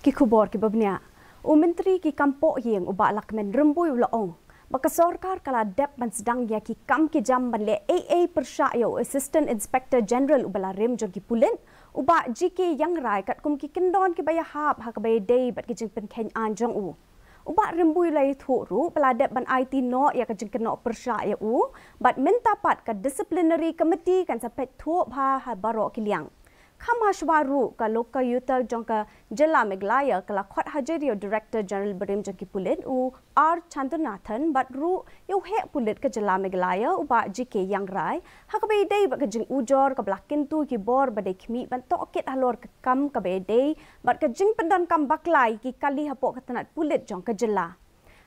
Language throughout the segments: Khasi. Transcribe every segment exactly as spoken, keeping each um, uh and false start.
Ki khubor kiba bniah. U Myntri ki kam pohïing u Bah Lahkmen Rymbui u la ong ba ka sorkar ka la dep ban sdang ïa ki kam ki jam ban leh ei ei pyrshah ïa u Assistant Inspector General uba la rim jong ki pulit, u Bah G K Iangrai, katkum ki kyndon kiba ïahap ha kaba ïadei bad ki jingpynkheiñ aiñ jong u. U Bah Rymbui u la ïathuh ruh ba la dep ban aiti noh ïa ka jingkynnoh pyrshah ïa u, bad mynta pat ka Disciplinary Committee kan sa peit thuh bha ha baroh ki liang. Kham hashwa ruh, ka Lokayukt jong ka jylla Meghalaya ka la khot hajir ïa u Director General barim jong ki pulit, u R Chandranathan, bad ruh ïa u heh pulit ka jylla Meghalaya, u Bah G K Iangrai, ha kaba ïadei bad ka jingujor kaba la kyntu ki bor ba dei khmih ban tohkit halor ka kam kaba ïadei bad ka jingpyndonkam bakla ïa ki kali hapoh ka tnat pulit jong ka jylla.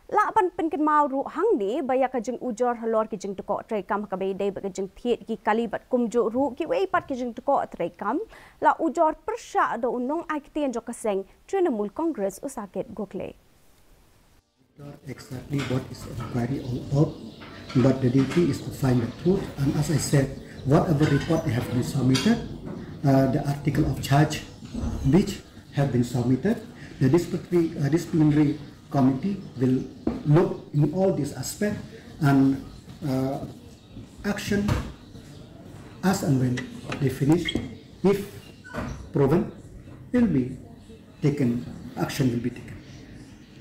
Lah ban pynkynmaw ruh hangne ba ïa ka jingujor halor ki jingtkoh treikam ha kaba ïadei bad ka jingthied ki kali bad kumjuh ruh kiwei pat ki jingtkoh treikam la ujor pyrshah da u nongai ktien jong ka seng, Trinamool Congress, u Saket Gokhale. Exactly what is the inquiry all about, but the duty is to find the truth. And as I said, whatever report they have been submitted, uh, the article of charge which have been submitted, the disciplinary, uh, disciplinary committee will look in all these aspects and, uh, action as and when they finish. If proven, will be taken, action will be taken.